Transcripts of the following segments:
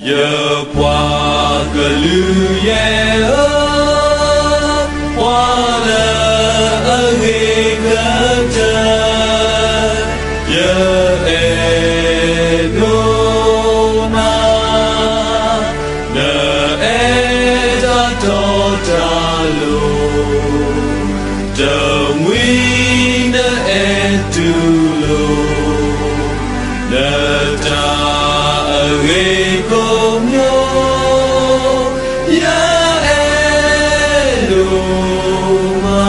ယပှၤကလုာ်ယဲၢ်ဧၢ, ပှၤလၢအဂ့ၤကတၢၢ် ယအဲၣ်ဒိးနၤ, နအဲၣ်တၢ်တီတၢ်လိၤ, တမှံၤနအဲၣ်တူၢ်လိာ် နတၢ်အဂ့ၤကိးမံၤ ယအဲၣ်ဒိးမး.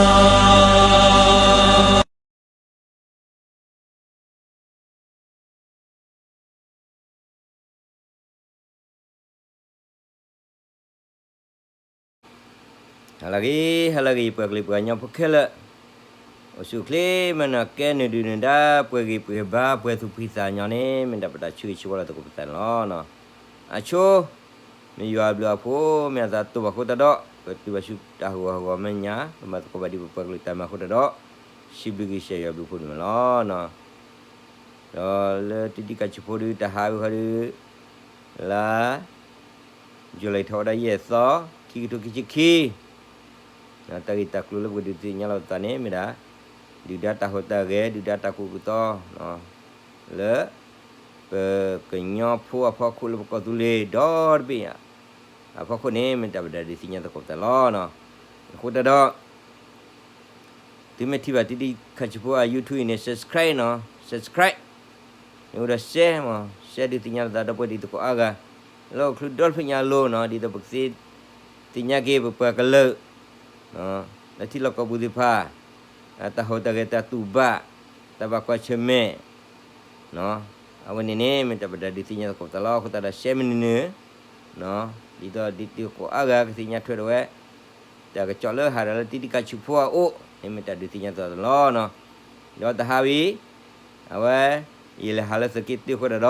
ဟါလၢအဂ့ၤ ဟါလၢအဂ့ၤ ပှၤကလုာ်ပှၤကညီဖိခဲလၢာ်, အိၣ်ဆူၣ်အိၣ်ချ့မ့ၢ်နီၤ ကဲနုာ်ဒုးနုာ်ဒါ ပှဲၤဂံၢ်ပှဲၤဘါ ပှဲၤသူၣ်ဖှံသးညီန့ၣ် မ့ၢ်တၢ်ပတၢ်ဆၢဂ့ၤဆၢဝါလၢသကိးပသးန့ၣ်လီၤ. အဆိ မ့ၢ်ယွၤအဘျုးအဖှိၣ် မ့ၢ်အသးတိၢ်ဘၣ်အဃိသတးဒီး ပတုၤဘၣ်ဆူတၢ်ဟးဂူာ်ဟးဂီၤမဲာ်ညါ ပမၤသကိးဘၣ်ဒ်ပပှၤကလုာ်တၢ်မၤအဃိသတးဒီး စံးဘျုးက့ၤကစၢ်ယွၤအဘျုးအဖှိၣ်န့ၣ်လီၤ. ဒီးလၢတံၤတံၤကၢ်ဆူၣ်ဖိဒုး တၢ်ဟးဝဲခီဒုး လါ ယူၤလံ ထီၣ်ဝဲဒၣ်ယဲၢ်သီ ခံကထိခံဆံခံ တၢ်ဂ့ၢ်တၢ်ကျိၤလၢပကဒုးသ့ၣ်ညါလိာ်ပသးန့ၣ် မ့ၢ်ဒၣ် ဒုၣ်ဒါတၢ်ဟူးတၢ်ဂဲၤ ဒုၣ်ဒါတၢ်ကူၣ်တၢ်သိး လၢ ပကညီဖိအဖီခိၣ်လၢပကီၢ်သူလ့ၤဒီတဘ့ၣ်ညါ အဖီခိၣ်န့ၣ် မ့ၢ်တၢ်ပဒုးသ့ၣ်ညါသကိးပသးလီၤ. အဃိသတးဒီး သုမ့ၢ်ထံၣ်ဘၣ်တံၤတံၤကၢ်ဆူၣ်ဖိအ YouTube အံၤန့ၣ် subscribe နီၤ subscribe မ့ၢ်အိၣ်ဒီး share မး share ဒုးသ့ၣ်ညါလိာ်သးဒီပုၢ်ဝဲၢ်တံၤသကိးအါဂၤ လၢဟီၣ်ခိၣ်ချၢဒီတဖျၢၣ်ညါအလိၤနီၤ ဒ်သိးပကသ့ သ့ၣ်ညါက့ၤပပှၤကလုာ် လၢထံလီၢ်ကီၢ်ပူၤသ့ၣ်တဖၣ် တၢ်ဟူးတၢ်ဂဲၤတၢ်တူၢ်ဘၣ် တၢ်ဘၣ်ကွၢ်ဆၢၣ်မဲာ် အဝဲန့ၣ်န့ၣ် မ့ၢ်တၢ်ပဒုးသ့ၣ်ညါသကိးပသးလီၤ. အဃိသတးဒီး share မနုၤနုၤ ဒ်သိးဒ်တံၤသကိးအါဂၤကသ့ၣ်ညါထွဲဒီးဝဲ တၢ်ကစီၣ်လၢဟးဒီးလၢတံၤတံၤကၢ်ဆူၣ်ဖိအအိၣ်န့ၣ် မ့ၢ်တၢ်ဒုးသ့ၣ်ညါသကိးသးလီၤ. ဒီးတဟးဝံၤ အဝဲ ယလဲၤဟးလၢသုးက့တၢအဃိသတး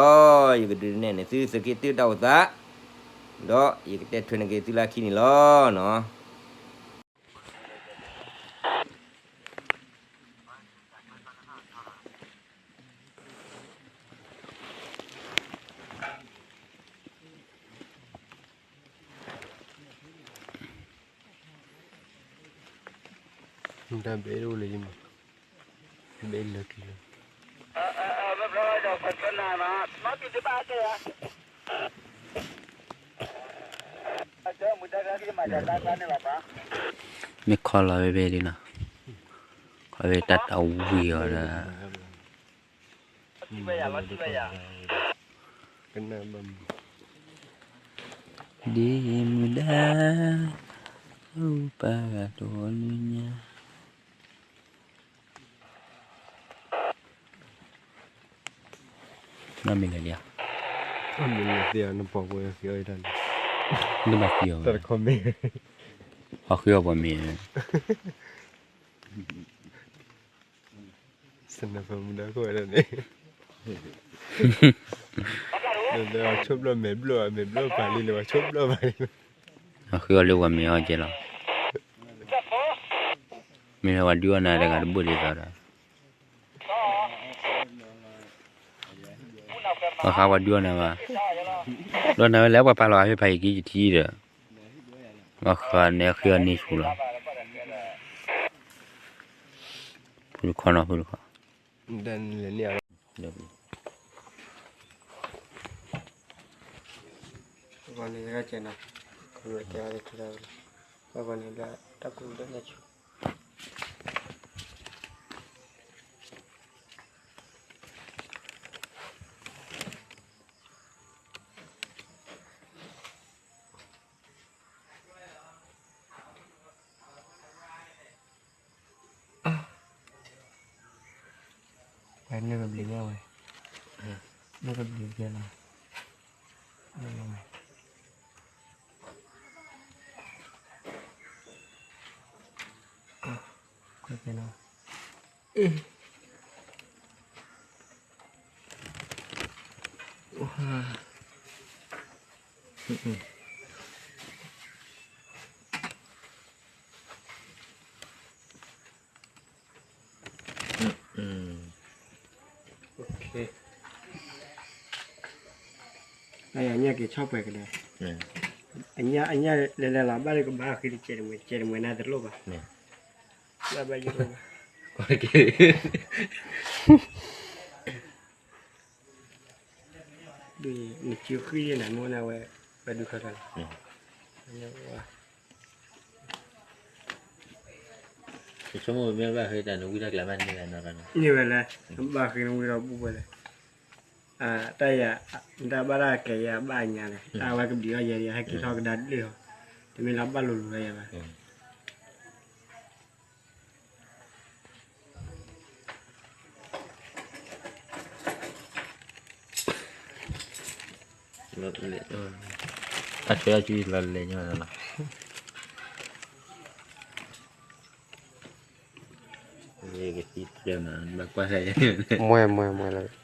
ဒီး ယကဒုးနဲၣ်န့ၢ်သုသုးက့တၢတၢ်အိၣ်သး ဒီးယကတဲထွဲန့ၢ်က့ၤသုလၢခံန့ၣ်လီၤနီၤ. တၢ်ဘဲအိၣ်လၢယမး ဘဲလၢခံလၢ မ့ၢ်ခီလီၤဝဲဘဲလံနီၤ ခီဝဲတၢ်တဝံၤအီၤဒီး ဒ်မုၢ်ဒါ ပၢ်ဂၤတဝီလၢညါ နီၢ်မ့ၢ်လဲၤလံဧါ နပီၤပှၤဃ့အီၣ်တၢ်န့ၣ် နဘၣ်ဃ့အီၣ်ဝဲ တၢ်တခီမ့ၢ် ဟီၣ်ဃ့အီၣ်ပှၤမ့ၢ် စနၢၣ်ပၢၢ်မူဒါခိၣ်ဝဲဒၣ်န့ၣ် ဒီးဆိဘျီမဲာ်ဘျီၣ် မဲာ်ဘျီၣ်ပာ်လံန့ၣ် ပှၤဆိဘျီပာ်လံ အဃ့အီၣ်လၢပှၤမ့ၢ်အီၣ်ကဲလီၤ မ့ၢ်ဝဲပှၤဒုးအီၣ်နၤတဂၤတဘိၣ်ဒ်သိးဒီး ပှၤဃးပှၤဒုးအီၣ်နၤဘၣ် ဒုးအီၣ်နၤဝဲလၢပှၤပာ်လီၤအဖဲဖးယံၤကံယထံဒီး ပှၤဃးန့ၣ်အဃ့အီၣ်န့ၢ်ဆူၣ်လီၤ ဖုတခီနီၤ ဖုတခီ အဂီၢ်န့ၣ် ယကကဲနီၤ ကရူၢ်တဲအီၤလၢထူတၢ်ဝဲလီၤ အဂီၢ်န့ၣ် ဘျၢတၢ်ကူၣ်ဒိၣ်ညါဆူၣ် ဝဲနုာ်ကဘျံးဝဲဝဲ နုာ်ကဘျံးကဲလီၤ နုာ်ဝဲ ကဲလီၤ Okay. က့ၤဆီၣ်ပှဲၤကလဲၣ်, အညၣ် အညၣ်လဲၤလဲၤလီၤ ဘၣ်လၢကဘၣ်ဃ့တကဲးတမှဲး တကဲးတမှဲးန့ၣ်တလိၣ်ဘၣ်, ဘၣ်ဘၣ်ယိၣ်ဘၣ်, နစုဃံန့ၣ် မ့ၢ်န့ၣ်ဝဲ ပဒုးခီၣ်ထီၣ်လီၤ, ယဆိကမိၣ်မ့ၢ်ဘၣ်ဃ့တၢ်နဝံတၢ်ကျးဘၣ်န့ၢ်ဝဲနီၤ, န့ၢ်ဝဲလဲၣ်, ဘၣ်ဃ့နဝံဒီးဘူၣ်ဝဲလဲၣ်, တၢ်ယၤ, တၢ်ဘၣ်တၢ်ကဲယၤဘၣ်အညါလဲၣ်, တၢ်ဝဲကဘျံးအီၣ်ယဲဒၣ် ဟဲက့ၤထီၣ်ကဒါတဘျုးဟီ, တမ့ၢ်လၢဘၣ်လိၤလိၤလၢယၤဘၣ်. အဆွဲအီၣ်ကၠူလီၤလဲၤညီလီၤ, ကသံတြဲၤမး ဘၣ်ကွၢ်, မွဲမွဲမွဲလီၤ.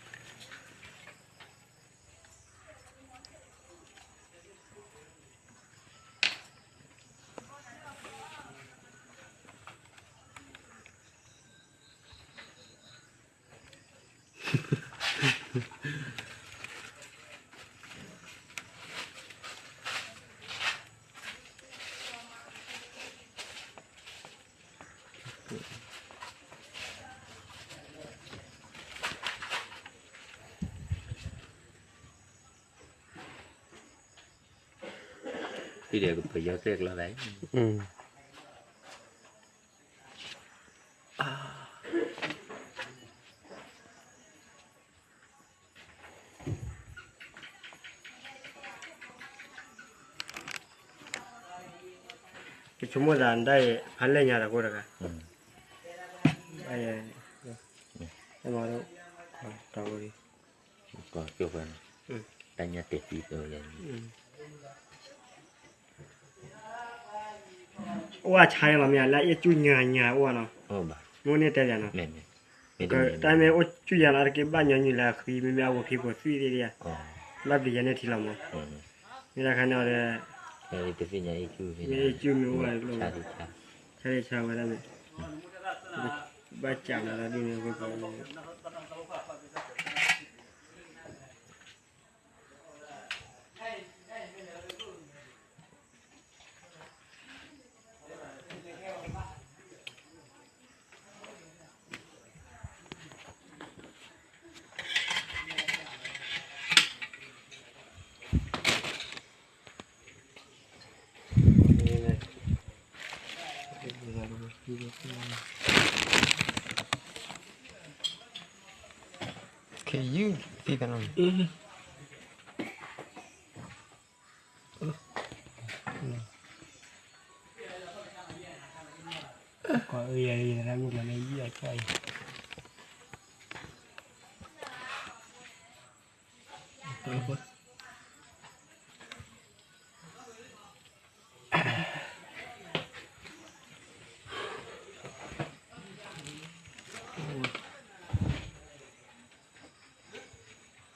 ဖံဒီးကပယီၤသဲၣ်ကျီသး, ယဆိကမိၣ်သးဒၣ်အံၤ ဖးလဲၢ်ညါတၢ်ကိၢ်တဂၤ, တၢ်ဝဲ, ကၠိၣ်ဝဲ, တၢ်ညါတဲာ်သံသိးယၤ အိၣ်အဆါလီၤမ့ၢ် လၢအ့ၣ်ကၠူညါညါအိၣ်နီၤ, မ့ၢ်န့ၣ်တဲယၤနီၤ, တၢ်မ့ၢ်အိၣ်ကၠူယၤလီၤ တက့ၢ်ဘၣ်ညီနုၢ်လၢအဃံ မ့မ့ၢ်အဝဲခံဖိသံၣ်သ့ၣ်ယၤ, ဘၣ်ပျံၤယၤန့ၣ်ထံလီၤမး, မ့ၢ်တခါန့ၣ်အီၤဒီး, မ့ၢ်အ့ၣ်ကၠူမ့ၢ်အိၣ်ဝဲ, ဆါဆါဝဲဒၣ်န့ၣ်, ဘၣ်ကးလီၤဒ်န့ၣ် ကဲယုၢ်သံတနီၤ, ကီၢ်အၢယၤ ယရၣ်မုၣ်ကျီၤန့ၣ် ယုၢ်အကၠီၣ်အံၤ,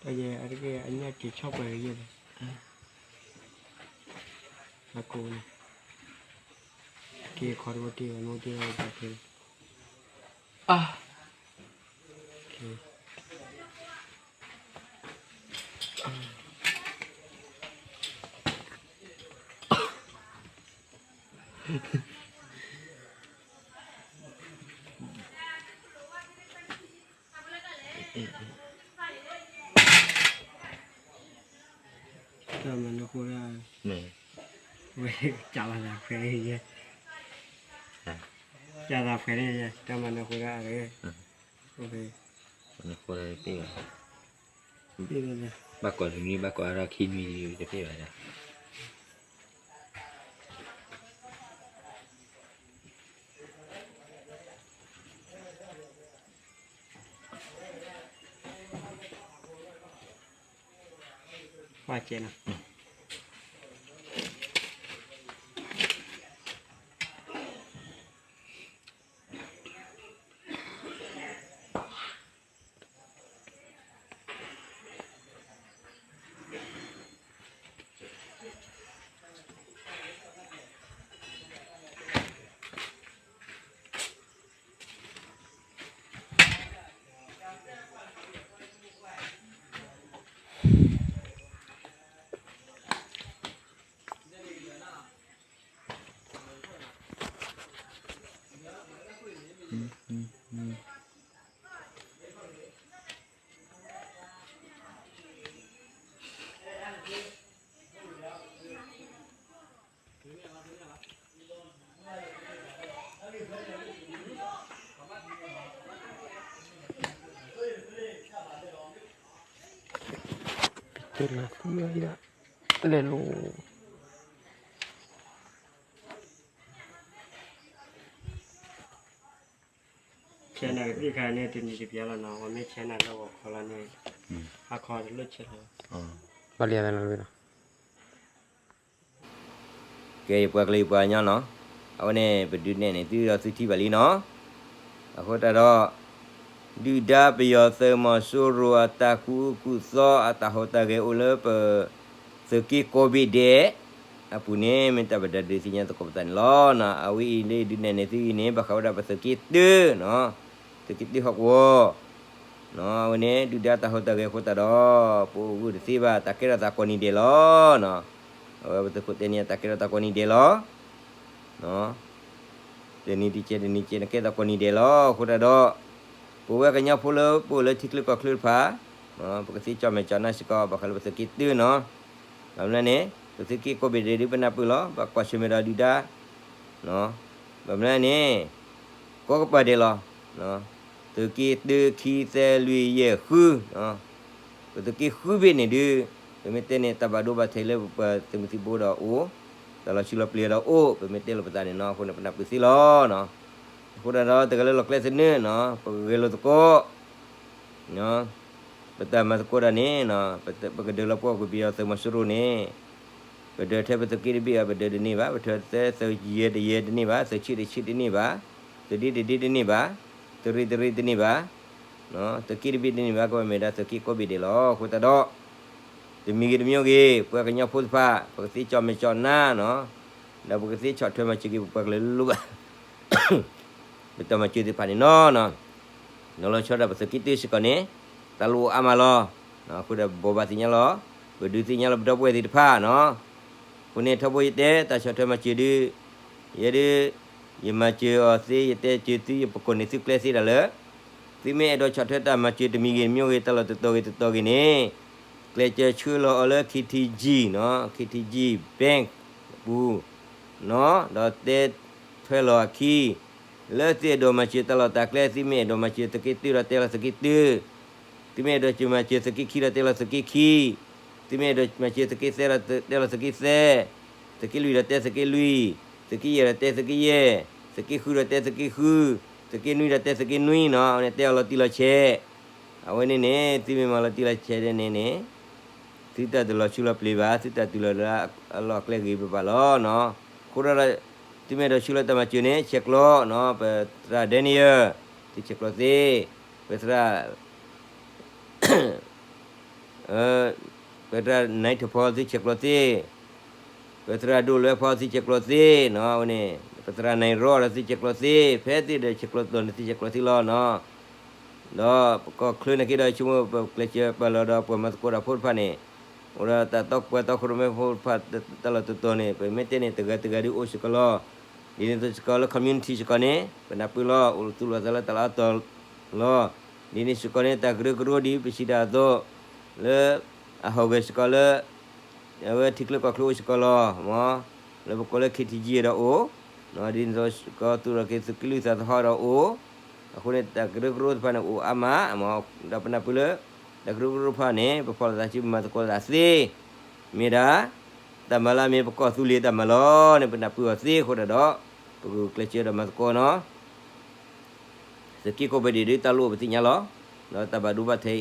တၢ်ယဲ အတက့ၢ် အညၣ်က့ၤဆီၣ်ပှဲၤကယဲၢ်လီၤ, အကိးန့ၣ်, က့ၤခီတဝဲတ့ၢ် အမိၢ်တ့ၢ်ဝဲဘၣ်ခဲလၢာ်, အါ, တၢ်မၤနၢၤဃိဒၣ်, ဝဲ, ကးဘၣ်သးဖှဲး, ကးသးဖှဲးန့ၣ် တၢ်မၤနၢၤဃိဒၣ်, ဘၣ်ကိးတနွံ ဘၣ်ကိးအါထီၣ်ခံနွံ တသ့ဘၣ်ဒီး ပှၤကဲနီၤ. နသံဝဲဒၣ် လဲၤလိၤ ဆဲးနၤကသံၣ်ခါန့ၣ် တနံၤတပျၢ်လီၤနီၤ, ပှၤမ့ၢ်ဆဲးနၤလၢဂီၤခီလီၤန့ၣ် ဟါခီတလိၣ်ဆဲးလီၤ, ဘၣ်လံလီၤဝဲနီၤ. ကဲယပှၤကလုာ်ယပှၤကညီနီၤ, အဝဲန့ၣ် ပဒုးနဲၣ်န့ၢ်သုဒီးသုထံၣ်ဘၣ်လံနီၤ, အဃိသတးဒီး ဒုၣ်ဒါပယီၤသုးမီၤစိရိၤအတၢ်ကူၣ်အူကူၣ်သီ အတၢ်ဟူးတၢ်ဂဲၤအိၣ်လၢပ သုးက့ကိးဘ့ၣ်ဒဲး အပူၤန့ၣ် မ့ၢ်တၢ်ပဒုးသ့ၣ်ညါသကိးပသးန့ၣ်လီၤ. အဝဲအံၤလၢဒုးနဲၣ်န့ၢ်သုအံၤန့ၣ် ဘၣ်ဃးဝဲဒၣ်ပသုးက့တၢနီၤ, သုးက့တၢဟီၣ်ကဝီၤ, အဝဲန့ၣ် ဒုၣ်ဒါတၢ်ဟူးတၢ်ဂဲၤအဃိသတးဒီး ပအိၣ်ဂၢၢ်တသ့ဘၣ် တၢ်ကဲထီၣ်သးကိးနံၤဒဲးလီၤ. အဝဲပသုးခိၣ်တဲန့ၣ် တၢ်ကဲထီၣ်သးကိးနံၤဒဲးလီၤ. တနံၤတကဲးတနံၤကဲး နကဲထီၣ်သးကိးနံၤဒဲးလီၤ. အဃိသတးဒီး ပဝဲကညီဖိလၢပအိၣ်လၢထံချၢကီၢ်ချၢတဖၣ် ပကသ့ကၠီၣ်မဲာ်ကၠီၣ်နါစ့ၢ်ကီး ဘၣ်ဃးလၢပသုးက့တၢနီၤ, ဘၣ်မနုၤန့ၣ် ပသုးက့ကိးဘ့ၣ်ဒဲးဒုးပနၢ်ပၢၢ်လီၤ, ဘၣ်ကွၢ်ဆၢၣ်မဲာ်ဒီးဒုၣ်ဒါ ဘၣ်မနုၤန့ၣ် ကိးကပၤဒဲးလီၤ. သုးက့တၢ ခံ သၢ လွံၢ် ယဲၢ် ဃု, ပသုးက့ဃုဘ့ၣ်န့ၣ်ဒုး ပမ့ၢ်တဲန့ၣ် တၢ်ဘၣ်ဒိဘၣ်ထံးလၢပပှၤသုးမုၢ်သံၣ်ဘိဒီးအိၣ်, တၢ်လီၤဆူလီၤပျံၤဒီးအိၣ်, ပမ့ၢ်တဲလိာ်ပသးန့ၣ်နီၤ, အဃိန့ၣ် ပနၢ်ပၢၢ်သ့လီၤ. အဃိသတးဒီး တဂၤလၢလီၢ်ကျဲသနၢၣ်နီၤ ပကဂဲၤလိာ်သကိး ပတၢ်မၤသကိးတၢ်န့ၣ် ပကဒၢးလီၤပှီၢ်ကွံာ်ပယီၤသုးမီၤစိရိၤန့ၣ် ပဒၢးထဲပသုးက့တဘ့ၣ်အံၤ ပဒၢးတန့ၢ်ဘၣ်, ပဒၢးထဲသုးယဲၢ်တယဲၢ်တန့ၢ်ဘၣ်, သုးဆံးတဆံးတန့ၢ်ဘၣ်, သုးဒ့တဒ့တန့ၢ်ဘၣ်, သုးရ့ၣ်တရ့ၣ်တန့ၢ်ဘၣ်, သုးက့တဘ့ၣ်တန့ၢ်ဘၣ် ကဘၣ်မ့ၢ်ဒၣ်သုးက့ကိးဘ့ၣ်ဒဲးလီၤ. အဃိသတးဒီး တမံၤဂ့ၤတမံၤဂ့ၤ ပှၤကညီဖိသ့ၣ်တဖၣ် ပကသ့ကၠီၣ်မဲာ်ကၠီၣ်နါနီၤ, ဒီးပကသ့ဆီၣ်ထွဲမၤစၢၤက့ၤပပှၤကလုာ်လၢလိၣ်ဘၣ် ပတၢ်မၤစၢၤသ့ၣ်တဖၣ်န့ၣ်နီၤ, နီၤလီၤဆီဒၣ်ပသုးက့တၢစ့ၢ်ကီးန့ၣ် တၢ်လိၣ်အိၣ်အါမးလီၤ. အဃိဒီးဘိးဘၣ်သ့ၣ်ညါလီၤ, ပဒုးသ့ၣ်ညါလီၤပဒီပုၢ်ဝဲၢ်သ့ၣ်တဖၣ်နီၤ, အဃိန့ၣ်ထီဘိယတဲ တၢ်ဆီၣ်ထွဲမၤစၢၤဒုး ယဲဒုး ယမၤစၢၤအီၤသ့ ယတဲစၢၤသု ယပကိးန့ၢ်သုကျဲသ့ဒၣ်လၢ သုမ့ၢ်အဲၣ်ဒိးဆီၣ်ထွဲတၢ်မၤစၢၤတမံၤဂ့ၤတမံၤဂ့ၤ တၢ်လီၢ်တတီၤဂ့ၤတတီၤဂ့ၤန့ၣ် ကျဲးစၢးဆှၢလီၤအီၤလၢ ခ့ထံကၠံၣ်နီၤ, ခ့ထံကၠံၣ် bank ပူၤ နီၤ, ဒီးတဲထွဲလီၤအခံ လၢသုအဲၣ်ဒိးမၤစၢၤတၢ်လီၢ်တၢ်ကျဲ သုမ့ၢ်အဲၣ်ဒိးမၤစၢၤသုးက့တၢဒီးတဲလီၤသုးက့တၢ, သုမ့ၢ်အဲၣ်ဒိးမၤစၢၤသုးက့ခံဒီးတဲလီၤသုးက့ခံ, သုမ့ၢ်အဲၣ်ဒိးမၤစၢၤသုးက့သၢဒီးတဲလီၤသုးက့သၢ, သုးက့လွံၢ်ဒီးတဲသုးက့လွံၢ်, သုးက့ယဲၢ်ဒီးတဲသုးက့ယဲၢ်, သုးက့ဃုဒီးတဲသုးက့ဃု, သုးက့နွံဒီးတဲသုးက့နွံနီၤ, အဝဲန့ၣ်တဲအီၤလီၤတံၢ်လီၤဆဲး, အဝဲန့ၣ်န့ၣ် သုမ့ၢ်မၤလီၤတံၢ်လီၤဆဲးဒ်န့ၣ်န့ၣ် သုတၢ်တလီၤဆူလီၤပျံၤဘၣ်, သုတၢ်တုၤလီၤလၢအလီၢ်အကျဲဂ့ၤဘၣ်ဘၣ်လီၤနီၤ. အဃိဒီး သုမ့ၢ်အဲၣ်ဒိးဆှၢလီၤတၢ်မၤစၢၤန့ၣ် ဆဲးကျိးနီၤ, ပသရၣ် Daniel သုဆဲးကျိးသ့, ပသရၣ် ပသရၣ် နံထၢၣ်ဖီ သုဆဲးကျိးသ့, ပသရၣ်ဒိၣ်လွဲဖီ သုဆဲးကျိးသ့နီၤ, အဝဲန့ၣ် ပသရၣ်နံရီဒီးသုဆဲးကျိးသ့, ဖဲသ့ၣ်ဒီးဆဲးကျိးတီၤန့ၣ် သုဆဲးကျိးသ့လီၤနီၤ. ဒီးပကီၢ်ချၢန့ၣ်က့ဒီး ဆိကမိၣ်ပကျဲးစၢးပာ်လီၤဒီးပှၤမၤသကိးတၢ်ဖိတဖၣ်န့ၣ် အိၣ်ဒီးတၢ်တီပှၤတီခိၣ်ရိၣ်မဲဖိတဖၣ် တၢ်လီၢ်တတီၤန့ၣ် ပမ့ၢ်တဲန့ၣ် တဂၤတဂၤဒုးအိၣ်စ့ၢ်ကီးလီၤ. ဒ်န့ၣ်အသိးစ့ၢ်ကီးလၢ community စ့ၢ်ကီးန့ၣ် ပနၢ်ပၢၢ်လီၤ အိၣ်သူၣ်လီၤသးလၢတၢ်လီၢ်အတီၤလီၤ. ဒ်န့ၣ်စ့ၢ်ကီးန့ၣ် တၢ်ကရၢကရိဒ်ပစံးတၢ်အသိး လၢအဟီၣ်ဂဲၤစ့ၢ်ကီးလၢ အဝဲထံချၢကီၢ်ချၢအိၣ်စ့ၢ်ကီးလီၤ, မ့ၢ် လၢပကိးလၢ ခ့ထံကၠံၣ် ဒီးအိၣ်, ဒ်န့ၣ်အသိးစ့ၢ်ကီးသူၣ်ထီၣ်က့ၤသုးက့လွံၢ်သးသဟီၣ်ဒီးအိၣ်, အဃိန့ၣ် တၢ်ကရၢကရိတဖၣ်န့ၣ်အိၣ်အါမး, ဒီးပနၢ်ပၢၢ်လၢ တၢ်ကရၢကရိတဖၣ်န့ၣ် ပဖီၣ်လိာ်သးဆူပမၤသကိးသးသ့, မ့ၢ်ဒၣ် တၢ်မၤလၢအမ့ၢ်ပကီၢ်သူလ့ၤတၢ်မၤလီၤန့ၣ် ပနၢ်ပၢၢ်အီၤသ့အဃိဒီး ပကကျဲးစၢးဒီးမၤသကိးနီၤ. သုးက့ကိးဘ့ၣ်ဒဲးဒုးတၢ်လိၣ်ပသ့ၣ်ညါလီၤ, ဒီးတၢ်ဘၣ်ဒိဘၣ်ထံး,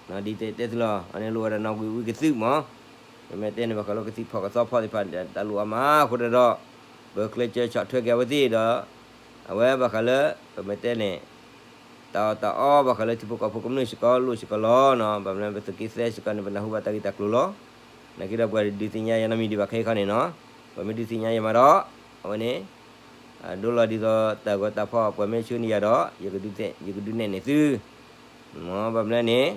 ဒ်တဲတဲသုလီၤ အန့ၣ်လိၣ်ဝဲဒၣ်နီၣ်ဂံၢ်ဝံကသုးမး, ပမ့ၢ်တဲန့ၣ် ဘၣ်ဃးလၢကသံၣ်ဖီၣ်ကသီဖီၣ်သ့ၣ်တဖၣ် တၢ်လိၣ်အါမးအဃိဒီး ပကျဲးစၢးဆီၣ်ထွဲက့ၤအဝဲသ့ၣ်ဒီး အဝဲဘၣ်ဃးလၢ ပမ့ၢ်တဲန့ၣ် တၢ်အီၣ်တၢ်အီဘၣ်ဃးလၢထံဖိကီၢ်ဖိကမျၢၢ်စ့ၢ်ကီးလိၣ်စ့ၢ်ကီးလီၤနီၤ, ဘၣ်မနုၤပသုးက့သၢစ့ၢ်ကီးန့ၣ် ပနၢ်ဟူဘၣ်တၢ်ဂ့ၢ်တၢ်ကျိၤလီၤ. နာ်က့ဒီးပှၤဒုးသ့ၣ်ညါယၤနီတမံၤဒံးဘၣ်ခဲအံၤခီန့ၣ်နီၤ, ပှၤမ့ၢ်ဒုးသ့ၣ်ညါယၤမးဒီး အဝဲန့ၣ် ဒိလီၤဒ်သိးတၢ်ဂီၤတၢ်ဖီၣ် ပှၤမ့ၢ်ဆှၢန့ၢ်ယၤဒီး ယကဒုးနဲၣ်န့ၢ်သု, မ့ၢ်ဘၣ်မနုၤလဲၣ်န့ၣ်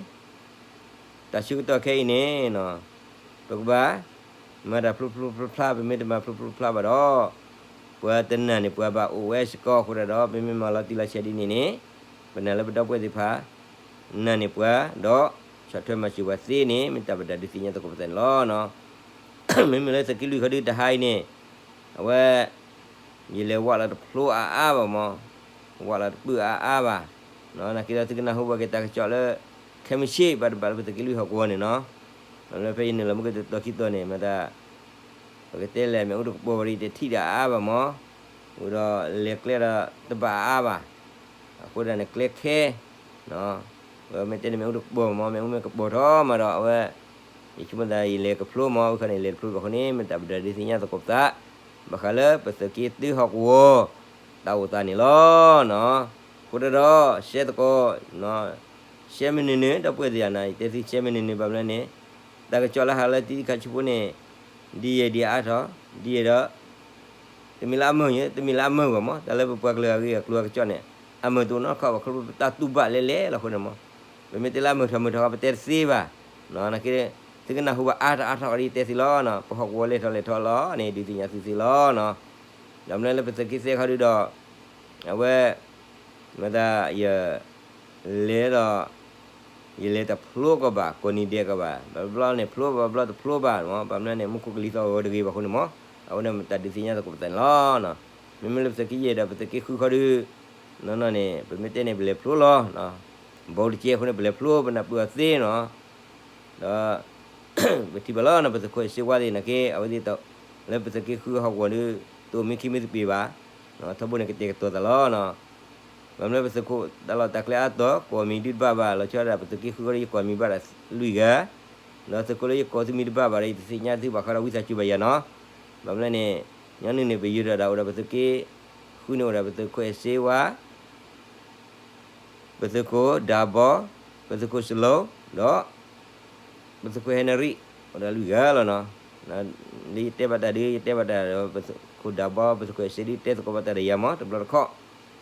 တၢ်ဆၢကတီၢ်ခဲအံၤန့ၣ် ပကဘၣ် မၤတၢ်ဖျိဖျိဖျါဖျါ ပမ့ၢ်တမၤဖျိဖျိဖျါဘၣ်ဒီး ပှၤတနာ်န့ၢ်ပှၤဘၣ်အိၣ်ဝဲစ့ၢ်ကီးအဃိဒီး ပမ့ၢ်မၤလီၤတံၢ်လီၤဆဲးဒ်န့ၣ်န့ၣ် ပနာ်လၢပဒီပုၢ်ဝဲၢ်သ့ၣ်တဖၣ် နာ်န့ၢ်ပှၤ ဒီးဆီၣ်ထွဲမၤစၢၤပှၤသ့န့ၣ် မ့ၢ်တၢ်ပဒုးသ့ၣ်ညါသကိးပသးန့ၣ်လီၤ. မ့မ့ၢ်လၢသုးက့လွံၢ်ခီဒုတဟါအံၤန့ၣ် အဝဲ ယလဲၤဝးလီၤတဖျိအါအါဘၣ်မး, ဝးလီၤတပုၢ်အါအါဘၣ်, နာ်က့ဒီးသုကနၢ်ဟူဘၣ်က့ၤတၢ်ကစီၣ်လၢ ခဲမုၢ်ဆ့ၣ်ဘၣ်တဘၣ်လၢပသုးက့လွံၢ်ဟီၣ်ကဝီၤန့ၣ်နီၤ, လၢဖဲယနုာ်လီၤမုၢ်ကတတီခံတီၤန့ၣ် မ့ၢ်တၢ် ပကတဲလဲၣ် မ့ၣ်အူတကပီၤဝဲဒီး တထံၣ်ဒၣ်အါအါဘၣ်မး, ဝံၤဒီးလဲၤကျဲဒီးတဘၣ်အါအါဘၣ်, အဃိဒၣ်န့ၣ်ကျဲခဲ မ့ၢ်တဲန့ၣ် မ့ၣ်အူတကပီၤမး, မ့ၣ်အူမ့ၢ်ကပီၤထီၣ်မးဒီး အဝဲ ယဆိကမိၣ်သးယလဲၤကဖျိမး, အဝဲခီန့ၣ် လဲၤတဖျိဘၣ်အဃိန့ၣ် မ့ၢ်တၢ်ပဒၣ်ဒုးသ့ၣ်ညါသကိးပသး, ဘၣ်ဃးလၢပသုးက့တၢဟီၣ်ကဝီၤ တၢ်အိၣ်သးန့ၣ်လီၤ. အဃိတၢ်ဒီး ရှဲသကိး ရှဲမနုၤနုၤ ဒီပုၢ်ဝဲၢ်သ့ၣ်ဧၢ, ယတဲသုရှဲမနုၤနုၤ ဘၣ်မနုၤလဲၣ်န့ၣ် တၢ်ကစီၣ်လၢဟးလၢတံၤသကိးဆူဖိန့ၣ် ဒ်ယဲဒ်အါထီၣ် ဒ်ယဲဒီး တမ့ၢ်လၢအမုာ်, တမ့ၢ်လၢအမုာ်ဘၣ်မး, တၢ်လၢပပှၤကလုာ်အဂ့ၢ်အကျိၤအကစီၣ်န့ၣ် အမုာ်တအိၣ်နီတခီဘၣ်, ခီဖျိပတၢ်တူၢ်ဘၣ်လဲၣ်လဲၣ်လီၤအဃိန့ၣ်မး, ပမ့ၢ်တဲလၢအမုာ်ထီၣ်မုာ်ထီၣ် ပတဲတသ့ဘၣ်, နာ်က့ သုကနၢ်ဟူဘၣ်အါထီၣ်အါထီၣ်ကဒီး ယတဲသ့လီၤ, ပဟီၣ်ကဝီၤလဲၤထီၣ်လဲၤထီလီၤန့ၣ် ဒုးသ့ၣ်ညါသုသ့လီၤ. ဒီးမနုၤလၢပသုးက့သ့ခီဒုဒီး အဝဲ မ့ၢ်တၢ်ယ လဲၤဒီး ယလဲၤတဖျိကီးဘၣ် ကိးနံၤဒဲးကီးဘၣ်, ဘၣ်ဘျီန့ၣ်ဖျိ ဘၣ်ဘျီတဖျိဘၣ်, ဘၣ်မနုၤန့ၣ် မူခိၣ်ကလံၤသီၣ်ဂီၤတဂ့ၤဘၣ်အဃိန့ၣ်မး, အဝဲန့ၣ်မ့ၢ်တၢ်ဒုးသ့ၣ်ညါသကိးပသးန့ၣ်လီၤ. မ့မ့ၢ်လၢပသုးက့ယဲၢ်ဒီးပသုးက့ဃုခီဒု နီၢ်နီၢ်န့ၣ် ပမ့ၢ်တဲန့ၣ် ပလဲၤဖျိလီၤ, ဘီတကဲအဃိန့ၣ် ပလဲၤဖျိ ပနၢ်ပၢၢ်အီၤသ့နီၤ ဒီး ပထံၣ်ဘၣ်လီၤနီၤ ပသုးခိၣ်အဲၣ်စ့ဝါသ့ၣ်နာ်က့ အဝဲသ့ၣ်တ လၢပသုးက့ဃုဟီၣ်ကဝီၤဒု တအိၣ်မ့ၢ်ခံမ့ၢ်သပ့ၤဘၣ်, ထီဘိန့ၣ်ကတဲာ်ကတီၤသးလီၤနီၤ. ဘၣ်မနုၤပသုးခိၣ်တၢ်လီၢ်တၢ်ကျဲအါတီၤ ကိးမံၤဒုတဘၣ်ဘၣ် လီၤဆီဒၣ်တၢ် ပသုးက့ဃုဃီဒီး ယကိးမံၤဘၣ်တၢ်လွံၢ်ဂၤ, ဒီးသုးခိၣ်လၢယကိးသုမံၤတဘၣ်ဘၣ်ဒီး ယတသ့ၣ်ညါသုဘၣ်ဃးဒီးဝံသးစူၤဘၣ်ယၤနီၤ. ဘၣ်မနုၤလဲၣ်န့ၣ် ညီနုၢ်န့ၣ် ပယုၢ်ဒီးဒၣ်အိၣ်ဒီးပသုးက့ဃုန့ၣ်အိၣ်ဒီးပသုးခိၣ်အဲၣ်စ့ဝါ ပသုးခိၣ်ဒၤဘီ, ပသုးခိၣ်စလိၤ, ဒီး ပသုးခိၣ်ဟဲနရံၣ် အိၣ်ဒီးလွံၢ်ဂၤလီၤနီၤ. လၢယတဲဘၣ်တၢ်ဒု ယတဲဘၣ်တၢ်ဒီး ပသုးခိၣ်ဒၤဘီ ပသုးခိၣ်အဲၣ်စ့ဒု တဲသကိးဘၣ်တၢ်ဒီးယၤမး တဘျီတခီၣ်,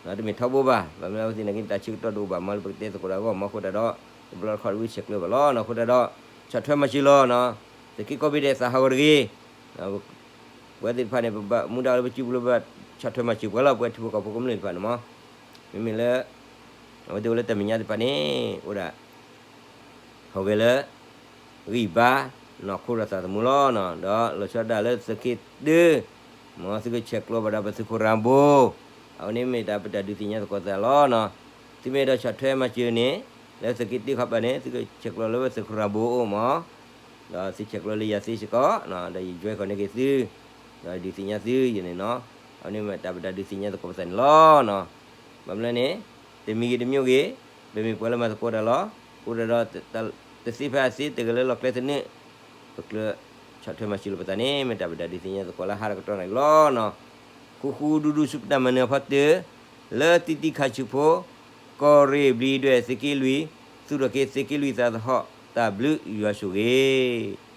တမ့ၢ်ထီဘိဘၣ်. ဘၣ်မနုၤအဝဲသ့ၣ်နာ်က့ တၢ်ဆၢကတီၢ်တအိၣ်ဘၣ်မးလၢပကတဲသကိးတၢ်အဂီၢ်မး အဃိတၢ်ဒီး တဘျီတခီၣ်တဝံဆဲးကျိးဘၣ်လီၤနီၤ. အဃိတၢ်ဒီး ဆီၣ်ထွဲမၤစၢၤလီၤနီၤ. သုးက့ကိးဘ့ၣ်ဒဲးသးဟးဂီၤတဂ့ၤ ပဝဲသ့ၣ်တဖၣ်န့ၣ် ပဘၣ်မူဒါလၢပစုပူၤလၢဘၣ်ဆီၣ်ထွဲမၤစၢၤပှၤလီၤ ပဝဲထံဖိကီၢ်ဖိကမျၢၢ်သ့ၣ်တဖၣ်န့ၣ်မး, မ့မ့ၢ်လၢ အဝဲသ့ၣ်အိၣ်လၢတၢ်မဲာ်ညါသ့ၣ်တဖၣ်န့ၣ် အိၣ်ဒၣ် ဟီၣ်ဂဲၤလၢ ဂံၢ်ဘါ နီၢ်ခိဒီးသးသမူလီၤနီၤ. ဒီးလီၤဆီဒၣ်တၢ်လၢသုးက့တၢ မ်သုကဆဲးကျိးဘၣ်ဒီးပသုးခိၣ်ရၤဘိ, အဝဲန့ၣ်မ့ၢ်တၢ်ပတၢ်ဒုးသ့ၣ်ညါသကိးသးလီၤနီၤ. သုမ့ၢ်အဲၣ်ဒိးဆီၣ်ထွဲမၤစၢၤန့ၣ် လၢသုးက့တၢခီပၤန့ၣ် သုကဆဲးကျိးလၢပသုးခိၣ်ရၤဘိအအိၣ်မး ဒီးသုဆဲးကျိးလၢယၤသ့စ့ၢ်ကီး, ဒီးယ join ဃီၤန့ၢ်က့ၤသု, ဒီးဒုးသ့ၣ်ညါသုယဲန့ၣ်နီၤ. အဝဲန့ၣ်မ့ၢ်တၢ်ပတၢ်ဒုးသ့ၣ်ညါသကိးပသးန့ၣ်လီၤနီၤ. ဘၣ်မနုၤလဲၣ်န့ၣ် တမံၤဂ့ၤတမံၤဂ့ၤ, ပမ့ၢ်ပှၤလၢမၤသကိးတၢ်လီၤ. အဃိတၢ်ဒီး တသ့ဖဲအသ့ တဂ့ၤလၢလီၢ်ကျဲသနၢၣ်, ပကျၢၤဆီၣ်ထွဲမၤစၢၤလိာ်ပသးန့ၣ် မ့ၢ်တၢ်ပတၢ်ဒုးသ့ၣ်ညါသကိးလၢဟါတကတီၢ်န့ၣ်လီၤနီၤ. ဃူဃူဒူဒူဆူပတၢ်မၤနၢၤအဖီတၢၢ်, လၢတံၤတံၤခါဆူးဖိ, ကီၢ်ရ့ၣ်ဘျံးဒွဲၣ်သုးက့လွံၢ်, သူၣ်ထီၣ်က့ၤသုးက့လွံၢ်သးသဟီၣ်, တၢ်ဘျုးယွၤဆိၣ်ဂ့ၤ